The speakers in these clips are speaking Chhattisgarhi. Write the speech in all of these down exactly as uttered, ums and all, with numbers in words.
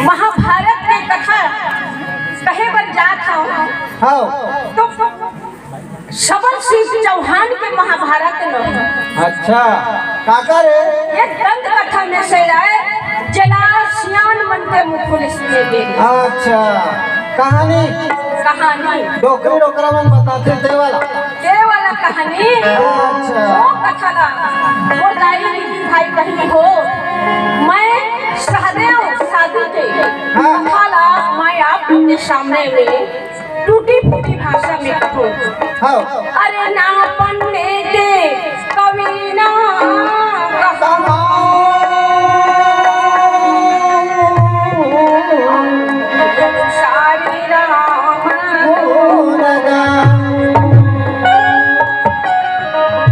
महाभारत के कथा कहे बर जात हव। हाँ। तो सबर सिंह चौहान के महाभारत न। अच्छा, काकर ए? ये दंत कथा में से आय, जेला सियान मन के मुख ले सुने गे। अच्छा, कहानी? कहानी। डोकरी डोकरा मन बताथे ते वाला। ते वाला कहानी। अच्छा। वो कथा ला, वो दाई दीदी भाई बहिनी हो, मैं सहदेव साधु के हाँ। कथा ला मैं आप के सामने में टूटी फूटी भाषा में कहो। हाँ। अरे ना पंडित कवि ना कहो। सारी राम।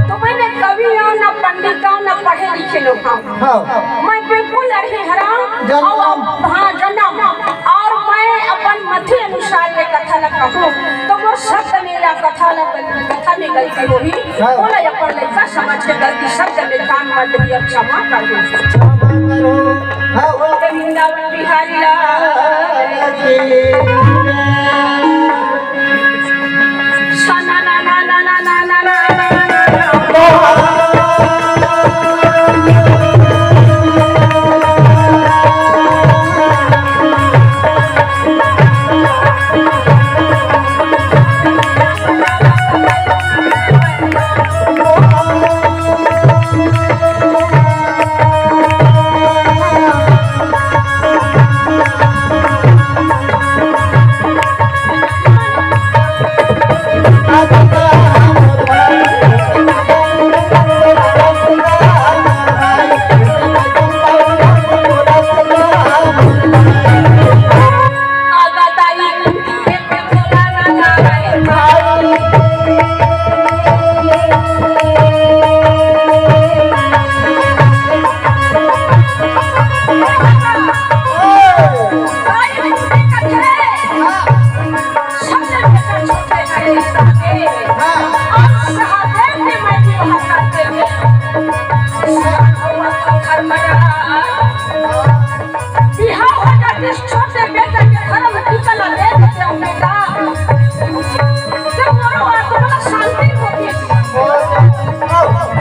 तो मैं न कवि हूँ, न पंडित हूँ, न पढ़े लिखे लोग हूँ। हाँ। मैं बिल्कुल अड़ही हरा। जन्म। अउ अब, हाँ, जन्म। अउ मैं अपन मति अनुसार ये कथा ल कहूँ, तो वो शब्द मेरा कथा ल, कथा में गलती होही, हाँ। वो ल अपन लइका समझ के गलती शब्द में काम मत दिया, क्षमा कर दो। क्षमा करो। हाँ, वो वृंदावन बिहारी लाल की। इस छोटे बेटा के धर्म टीका ला दे देते हो बेटा। जब मोरो आत्मा ला शांति होती।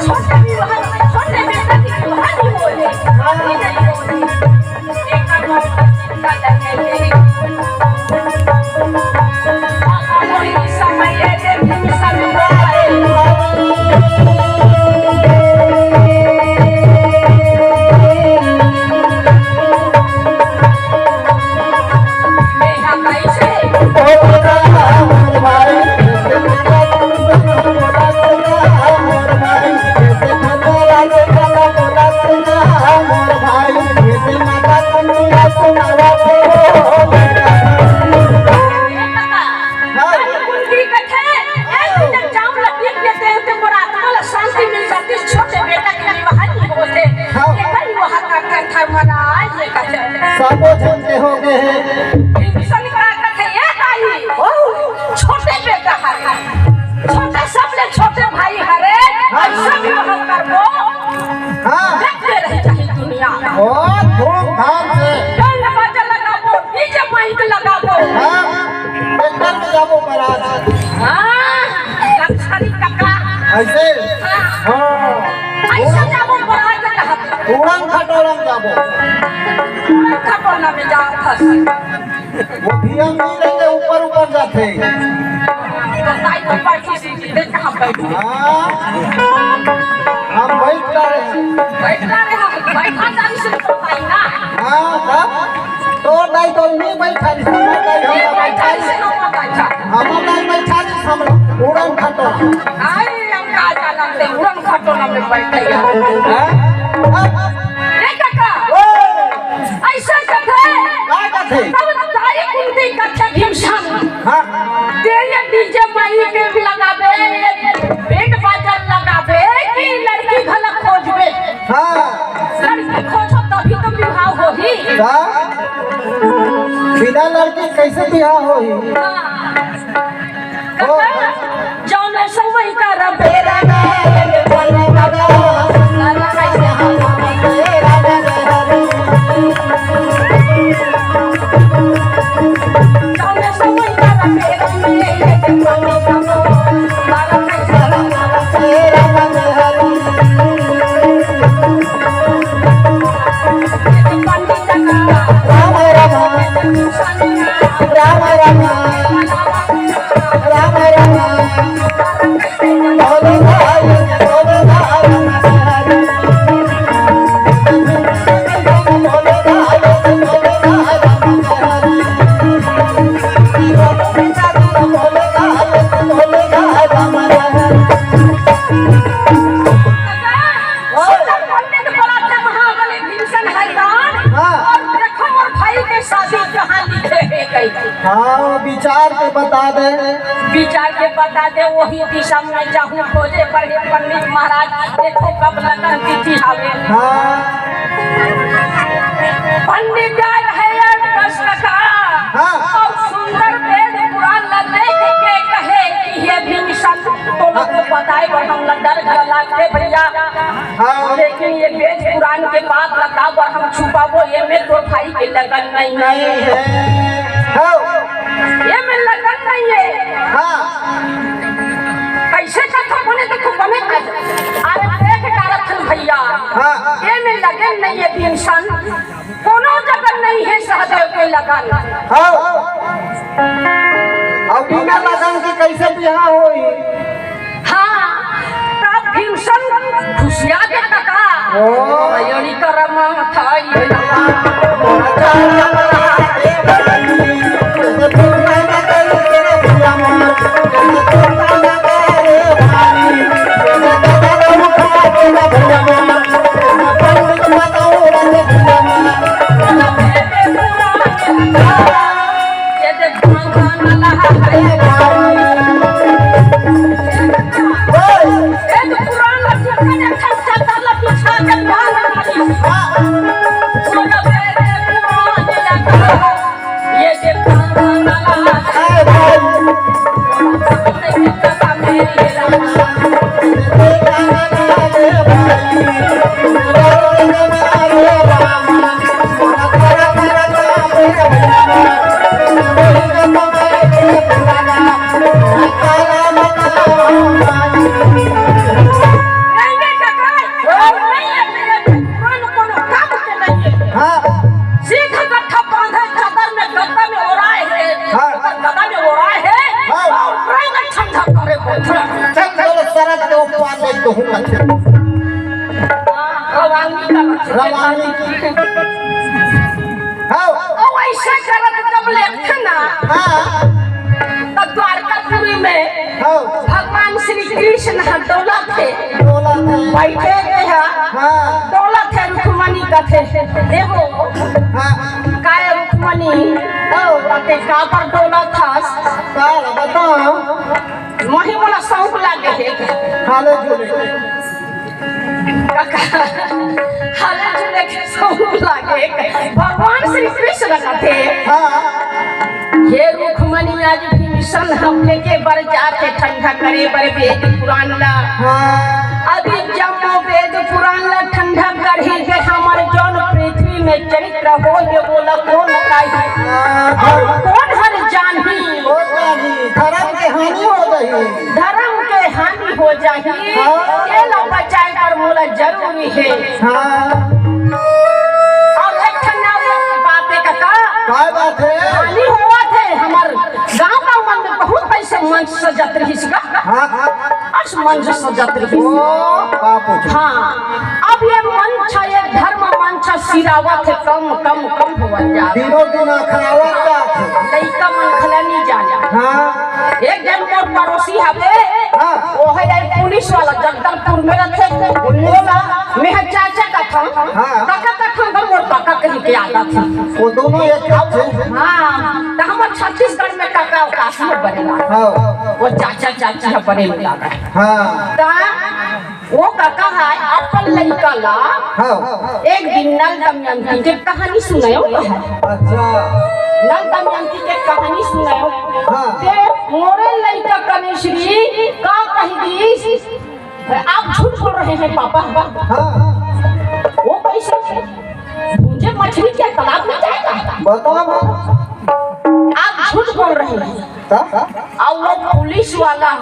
छोटे विवाह, छोटे बेटा की विवाह नहीं होने, शादी नहीं होने। एक बार बात का लगे थे। कुंती कथे, ए, तू जब जाऊं लतीफ के तेल से मोर आत्मा ला शांति मिल जाती, छोटे बेटा के विवाह नहीं होते। हाँ। ये कई वहाँ का कथा महाराज, ये कथे। सबो झन के हो गए हैं। विभीषण का कथे, ये ताई, ओ, छोटे बेटा है। छोटे, सबले छोटे भाई हरे, हाँ। ऐसा विवाह करबो। हाँ। देखते रह जाही दुनिया। बहुत धूमधाम से। बैंड बाजा लगाबो, डीजे माइक लगाबो। हाँ। ट्रैक्टर में जाबो बारात। हाँ, लक्षणी कका। ऐसे? हाँ। हाँ। ऐसे जाबो बारात कहत। उड़न खटोलन जाबो। उड़न खटोला में जाओ फंस। वो भैया नहीं रहते, ऊपर ऊपर जाते। तो ताई तो बैठी सीधी देख कहाँ बैठी। हाँ। हम बैठ जा रहे हैं। बैठ जा रहे हैं, बैठा जाने से तो ताई ना। हाँ, हाँ। तो नहीं तो नहीं बैठा नहीं, हमार नहीं ये हम बैठा बैठा नहीं से नहीं। हम बैठा। हमार नहीं बैठा नहीं, हम उड़न खटोला। आई, हम का जानते, उड़न खटोला में बैठे हैं। हाँ? अब ए काका, ओ! ऐसे कथे। का कथे? तब तारी कुंती कथे भीमसेन। हाँ। तेरे डीजे माई के लगाबे, बैंड बाजा लगाबे कि लड़की घला खोजबे? हाँ। लड़की खोजो तभी तो विवाह होही। का? बिना लड़की कैसे बिहाव होही? हाँ। ओ। जौने समय का रबेरा सुंदर पंडित बोला था, महाबली भीमसेन हैरान। हाँ। और देखो मोर भाई के शादी कहाँ लिखे हे कहीं। हाँ, विचार के बता दे। विचार के बता दे, वही दिशा में जाहूँ खोजे पड़े पंडित महाराज। देखो कब लगन तिथि हवे। हाँ। पंडित जाय रहे यार दस टका। हाँ। और सुंदर वेद पुराण ला देख के कहे कि हे भीमसेन, तो लोग को बताए बर हमला डर घर लागते भैया। हाँ। लेकिन ये वेद पुराण के बात ला काबर हम छुपाबो, ये में तो भाई के लगन नहीं है। नहीं है। हाँ। ये में लगन नहीं है। हाँ। कैसे कथा बने तो खूब बने कर। अरे देख डारत हन भैया। हाँ। ये में लगन नहीं है भीमसेन। कोनो जगह नहीं है सहदेव के लगन। हाँ। अब बिना लगन के कैसे बिहाव होई? हाँ, तब भीमसेन खुशिया के कका। ओ। मयूरी करम थाई। रवांगी का बच्चा। रवांगी। हाँ। ओ, ऐसे करत जब लेथे ना, हाँ। तो द्वारकापुरी में हाँ। भगवान श्री कृष्ण ह डोलत हे। डोलत हे। बैठे के ह। हाँ। डोलत हे, रुक्मणी कथे, "ए हो, हाँ। काय रुक्मणी, हाँ। ते काबर डोलत हस?" का बताओ? मोही मोला शौक लागे हे। हाले झूले। काका, हाले झूले के शौक लागे। भगवान श्री कृष्ण कथे, हाँ। "हे रुक्मणी, आज विभीषण ह फेंके बर जाथे ठंडा करे बर वेद पुराण ला।" हाँ। अभी जम्मो वेद पुराण ला ठंडा करही के हमर जौन पृथ्वी में चरित्र हो हे, ओला कोन बताही? हाँ, अउ धर्म कोन हर जानही? कोन जानही? धर्म के हानि हो जाही। धर्म के हानि हो जाही। हाँ। एला बचाए बर मोला जरूरी हे। हाँ। अउ एक ठन अउ बात हे कका। काय बात हे? हानि होवत हे, हमर गाँव गाँव मन में बहुत ऐसे मंच सजत रहिस का। हाँ, हाँ। अस मंच सजत रहिस। ओ, बाप रे। हाँ, अब ये मंच, ये धर्म मंच सिरावत हे, कम, कम, कम होवत जात हे। दिनों दिन अखरावत जात हे। लइका मन घला नहीं जाने। हाँ। एक जन मोर पड़ोसी हवे, हाँ। वो हे ये पुलिस वाला, जगदलपुर में रहिथे। पुलिस? ओला, मैं चाचा कथंव, हाँ। काका कथंव, तो मोर काका कहि के आथे। वो दोनों एक थे। हाँ, तो हमर छत्तीसगढ़ में काका अउ काकी बने ला। हाँ। वो चाचा चाची ह बने ला। हाँ। त वो कका ह अपन लइका ला हाँ। एक दिन नल दमयंती के कहानी सुनायो। अच्छा। नल दमयंती के कहानी सुनायो। हाँ। ते मोरे लइका कनिश्री का कहि दिस, "आप झूठ बोल रहे हैं पापा।" हाँ। वो कैसे? "भूंजे मछली क्या तालाब में जाएगा?" बताओ। "आप झूठ बोल रहे हैं।" त? अउ वो पुलिस वाला ह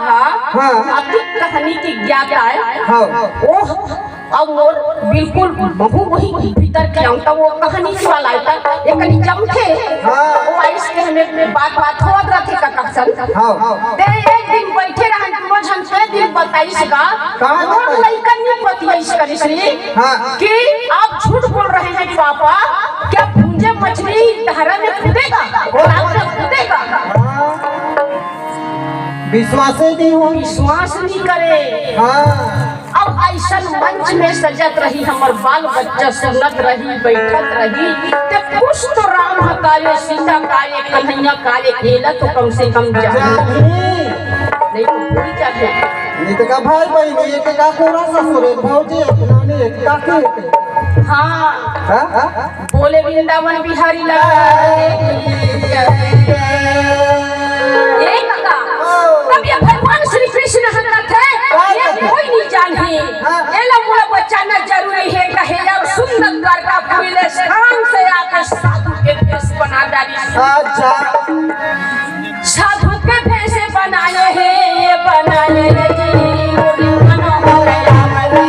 हाँ। अधिक कहानी के ज्ञाता हे। हाँ। वो, अउ मोर बिल्कुल महू वही भीतर के अंग, त वो कहानी वाला हे, त एकनी जमथे। हाँ। वो आइस के हमें बात, बात होत रहिथे कका सन। हाँ। ते एक दिन बैठे रहन, दुनों झन ते दिन बताइस का, कहाँ मोर बताइस? लइका नहीं बतियाइस कनिश्री हाँ। कि आप झूठ बोल रहे हैं पापा, क्या भूंजे मछली धारा में कूदेगा, तालाब में कूदेगा? हाँ। विश्वासे नहीं हो। विश्वास नहीं करे। हाँ। अब ऐसन मंच में सजत रही, हमर बाल बच्चा सुनत रही, बैठत रही, ते कुछ तो राम ह का रे, सीता का रे, कन्हैया का रे, एला तो कम से कम जानी। जानी। नहीं तो भूल जाथे। नहीं तो का भाई बहिनी, एक का कोरा ससुर, एक भौजी, एक नानी, एक काकी, एक। हाँ। हाँ? हाँ? बोले वृंदावन बिहारी लाल। ए काका, अब ये भगवान श्री कृष्ण ह कथे, ये कोई नहीं जानही। हाँ। एला मोला बचाना जरूरी हे, कहे अउ सुंदर द्वारकापुरी ले शान से आके साधु के भेष बना डारिस। अच्छा। साधु के भेष बनाए हे, ये बनाए हे जी, मुरली मनोहर आए हे।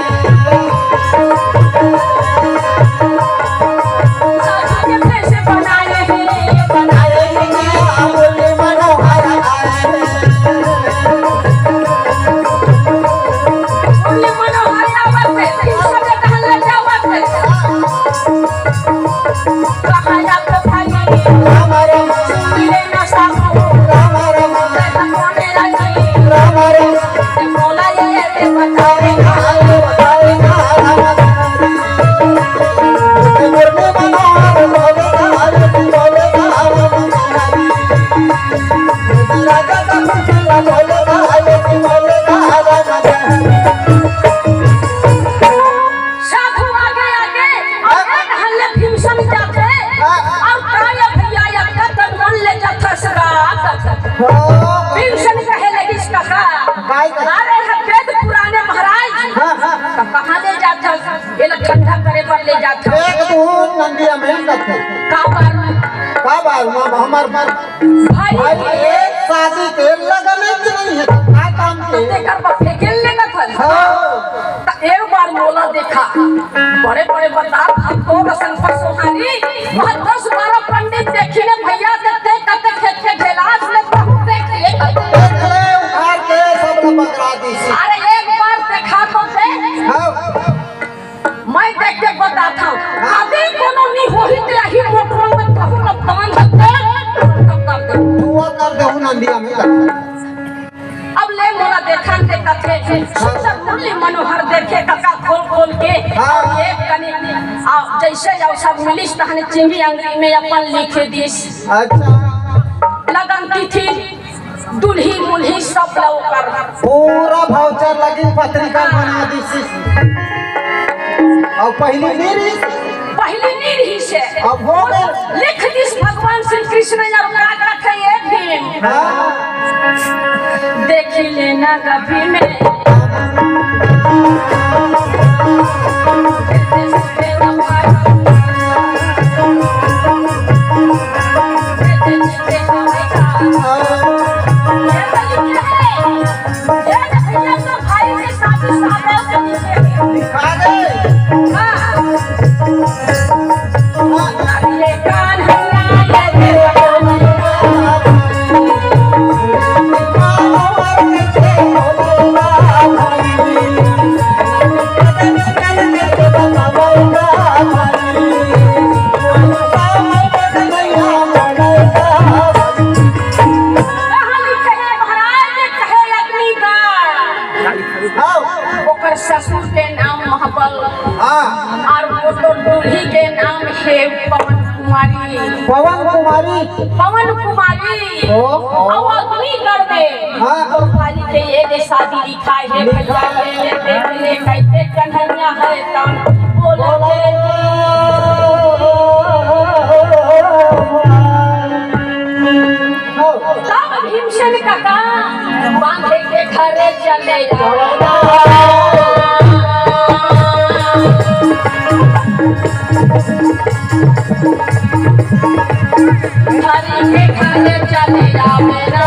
साधु के भेष बनाए हे, ये बनाए हे जी, मुरली मनोहर आए हे। मुरली मनोहर आवत हे, सब टहल जावत हे। साधु आगे आगे, अउ एक हल्ले भीमसेन जाथे, हाँ। अउ का ये भैया, ये कतन मन ले जाथे सगा। हाँ। भीमसेन कहे लगिस, "काका, काय कहे? अरे, हे वेद पुराने महाराज, हाँ, हाँ। त कहाँ ले जाथे? एला ठंडा करे बर ले जाथे।" एक तो नंदिया में जाथे। का बार? का बार? माँ, हमर भाई भाई के शादी के लगन च नहीं हे, का काम के? तेकर बर फेंकेल लेगत हस। हाँ। त एक बार मोला देखा, बड़े बड़े बता, हम तो रसन पर सोहानी, वहाँ दस बारह पंडित देखी ने भैया, ते, ते कते खेत के ढेलास में बहुत देख लिए। देख ले, उखाड़ के सब ल बकरा दीस। अरे एक बार देखा तो दे। सुंदर मुरली मनोहर देखे कका खोल खोल के। हाँ। एक कनी, आ, जैसे जाओ सब मिलिस तहने चिंगी अंगरी में अपन लिखे दिस। अच्छा। लगन तिथि, दुल्ही मुल्ही सब ला ओकर। पूरा भाउचर लगिन, पत्रिका बना दिस। अउ पहिली नी रहिस। पहिली नी रहिस हे। अब हो गे। लिख दिस भगवान श्री कृष्ण अउ का कथे ये भीम। हाँ। देखि लेना कभी में। कहाँ लिखे हे महाराज, कहे अग्निगढ़। हाँ। ओकर ससुर के नाम महाबल। हाँ। और ओकर दूल्ही के नाम हे पवन कुमारी। पवन कुमारी। पवन कुमारी। ओ, ओ। और अग्निगढ़ में हाँ। और भाई के ये दे शादी लिखा है भैया, ये दे, ये दे, कैसे कन्हैया है तन बोला बोला। तब भीमसेन काका बांधे के घरे चले जावना। घरे के घरे चले जावना।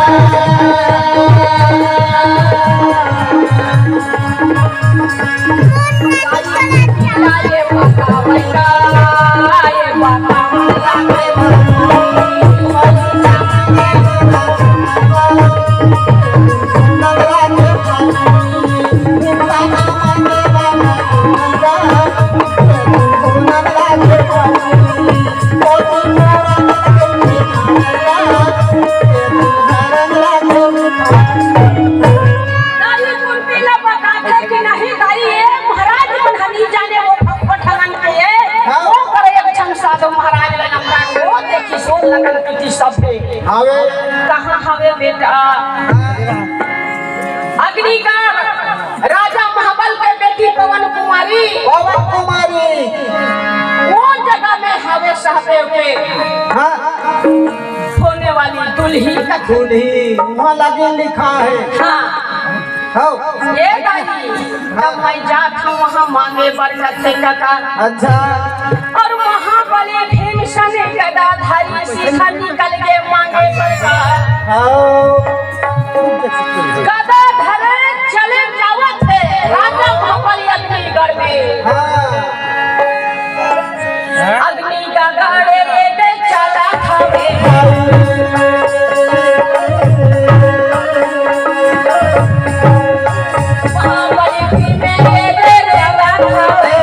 दाई कुंती ला बताथे कि नहीं दाई, ये महाराज मन ह नी जाने वो फटफट हलन के ये। हाँ। वो करे एक झन साधु महाराज ले नमरा वो देखी सोन लगन पीती सब पे। हवे। कहाँ हवे बेटा? अग्निगढ़ राजा महाबल के बेटी पवन कुमारी। पवन कुमारी। वो जगह में हवे सहदेव के। हाँ। होने वाली दुल्ही। दुल्ही, वहाँ लगे लिखा है। हाँ। हो। ये दाई, तब मैं जात हूँ वहाँ मांगे बर कथे काका। अच्छा। और वहाँ बड़े भीमसेन गदाधारी सीधा निकल के मांगे बर का। हो। गदा धरे चले जावत हे राजा महाबली अग्निगढ़ में। हाँ। अग्नि का गाड़े रे दे चला खावे। महाबली में रे दे चला खावे।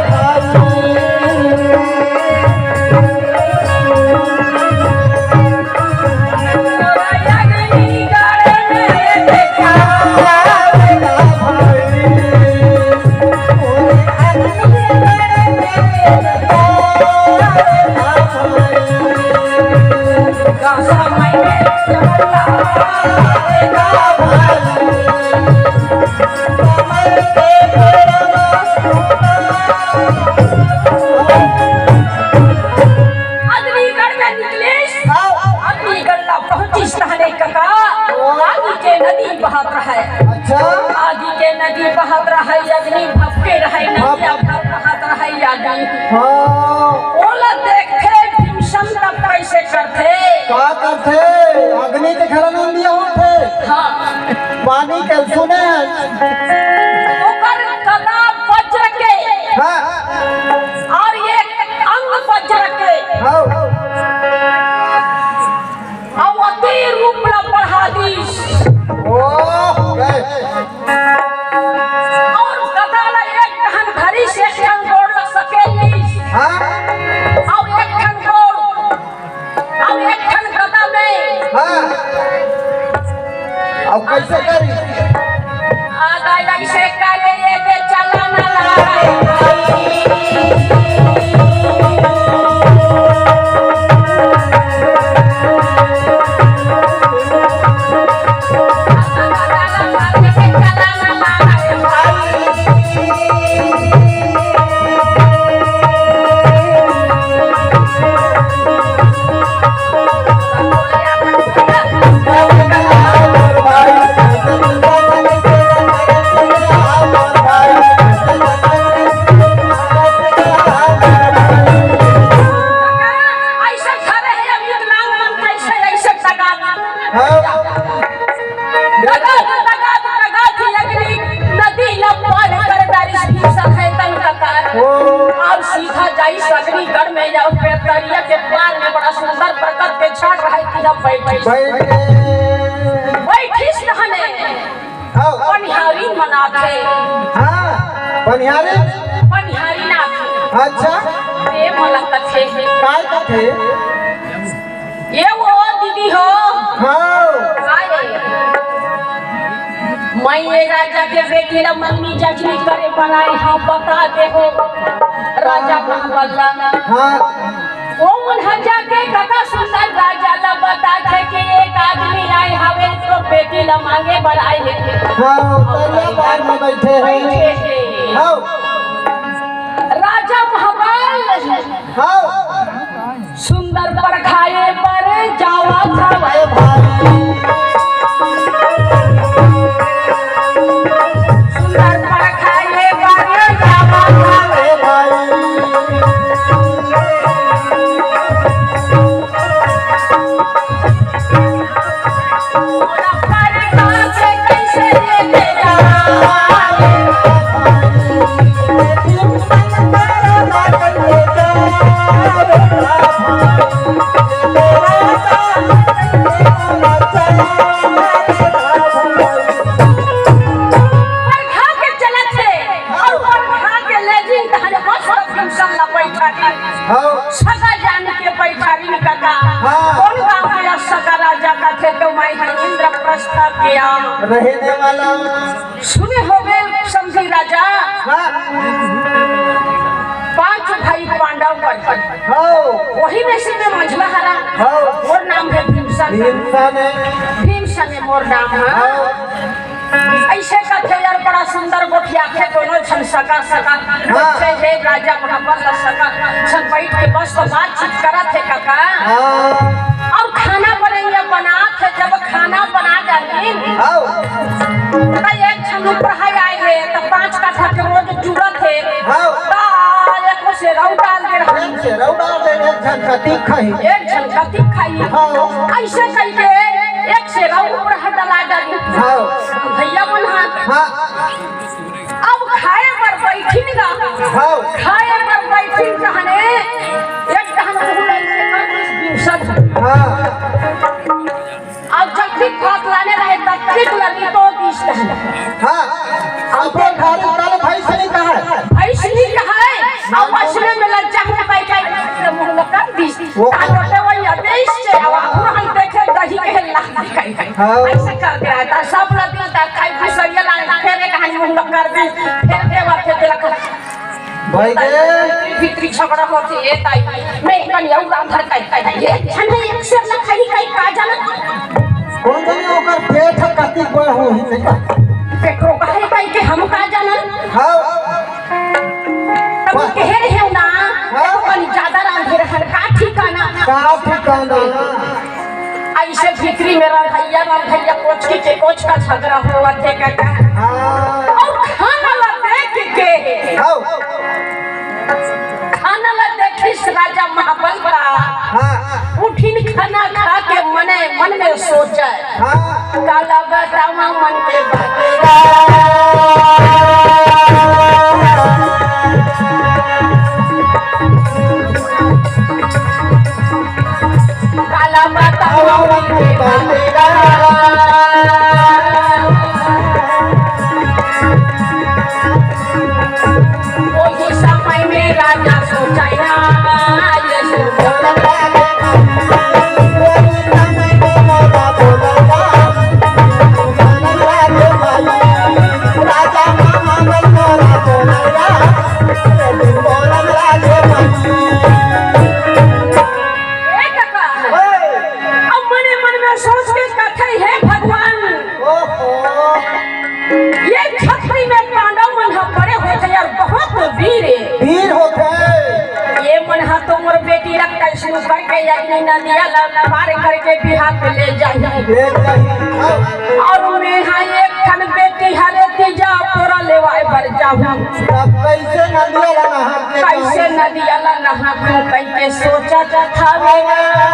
अग्निगढ़ में निकलेस, हाँ। अग्निगढ़ ला पहुंचिस तहने कका, आगी के नदी बहत रहय। अच्छा। आगी के नदी बहत रहय, अग्नि भभके रहय, नदिया भभके बहत रहय, आगी। हाँ। ओला देखथे भीमसेन तब कैसे करथे? का करथे? अग्नि के घला नंदिया होथे। हाँ। पानी के सुने। ओकर गदा वज्र के। हाँ। और एक अंग वज्र के। हाँ। और अति रूप ला बढ़ा दीस। ओह, गए। और गदा ला एक ठन धरिस, एक ठन गोड़ ला सकेलिस। हाँ। और एक ठन गोड़, और एक ठन गदा में। हाँ। अब कैसे करी? आ गया इसे करे ये दे चला ना ला। ऐसे खड़े हैं अभी नाम मन कैसे ऐसे टगा। हाँ। टगा, टगा, टगा थी अग्नि नदी ला पार कर डारिस भीषण है तन का काल। ओ। और सीधा जाइस अग्निगढ़ में या फिर दरिया के पार में बड़ा सुंदर बरगद के झाड़ रहे थी, हम बैठे। बैठ गए। बैठिस तहने। हाँ। पनिहारी मनाथे। हाँ, पनिहारी? पनिहारी नाथे। अच्छा। ये मला कथे। काय कथे? ये वो दीदी हो। हाँ। काय? मैं ये राजा के बेटी ला मंगनी जजनी करे बनाए, हाँ, बता दे हो। राजा महाबल्ला। हाँ। ओ मन ह जाके कका सुंदर राजा ला बताथे कि एक आदमी आए हवे तो बेटी ला मांगे बर आए हे। हाँ, दरिया पार में बैठे हैं। बैठे हे। हाँ। राजा महाबल हाँ। सुंदर परखाए बर जावत हवे भाई। सुंदर परखाए बर जावत हवे भाई। परखा के चलत हे अउ परखा के लेजिन तहन मस्त भीषण ला बैठारी। हाँ। सगा जान के बैठारी कका। हाँ। कोन गाँव के सगा राजा कथे तो मैं हर इंद्रप्रस्थ के आम। रहने वाला। सुने होबे समधी राजा। हाँ। पांच भाई पांडव कर। हाँ। वही में से मैं मंझला हरा। हाँ। मोर नाम है भीमसेन। भीमसेन है। भीमसेन है मोर नाम है। हाँ। ऐसे कथे यार, बड़ा सुंदर गोठियाथे दोनों झन सगा सगा। हाँ। जय जय राजा महाबल सगा। सब बैठ के बस तो बातचीत करत हे कका। हाँ। अउ खाना बनइया बनात हे, जब खाना बना डालिन, हाँ। त एक झन उपरहा आए हे, त पाँच कट्ठा के रोज जुरत हे। हाँ। त एको सेरऊ डाल दे रहा। एक सेरऊ डाल दे, एक झन कतिक खाही। एक झन कतिक खाही। हाँ। अइसे कहिके एक सेरऊ उपरहा डला डालिन। हाँ। भैया मन हा। हाँ। अब खाए बर बैठिन गा। हाँ। खाए बर बैठिन तहने एक तहन मुंह लइसे कर दिस भीमसेन। हाँ। अब जब भी भात लाने रहे, तब ठीक लगी तो दिस तहने। हाँ। अब तो खाली कल भैंस नहीं कहा है। भैंस नहीं कहा है। अब असले में लज्जा में बैठा है, मुंह में कर दिस। वो ताकते वही आदेश से, अब हम देखे दही के लाल कहीं। हाँ। ऐसे कर दे रहा था, सब लगी था, खाई फिसरिया ला, फिर एक हाथ मुंह कर दी, फिर के बात है तेरा कर। भाई के भीतरी झगड़ा होती है ताई, मैं एक कन यऊ राम भर ताई, ताई, ये झन है एक सेर ला खाई, खाई का जाना। कौन जाने ओकर पेट है, कति बड़ हो ही नहीं का। पेट रोका है ताई के हम का जाना। हाँ। तब कह रहे हो ना, हाँ। कहीं ज्यादा रांधे रहन का ठिकाना। का ठिकाना। ऐसे भीतरी में रंधैया, रंधैया कोचकी के कोच का झगड़ा होवत हे कका। हाँ। अउ खाना ला देख के, हाँ। खाना ला देखिस राजा महाबल का। हाँ। उठिन खाना खा के मने मन में सोचे। हाँ। काला बतावा मन के बात। काला बतावा मन के बात। ओही समय में राजा सोचा ना, ये सोचा। में सोच के कथे, हे भगवान, ओहो, ये छत्री में पांडव मन ह बड़े होथे अउ बहुत वीर हे। वीर होथे। ये मन ह तो मोर बेटी ला कैसनो करके अग्नि नदिया ला पार करके बिहार पे ले जाही। ले जाही। हाँ। अउ मैं हा एक ठन बेटी हरे तीजा पोरा लेवाए बर जाहूं। तब कैसे नदिया ला नहा के कैसे नदिया ला नहा के सोचत हवे।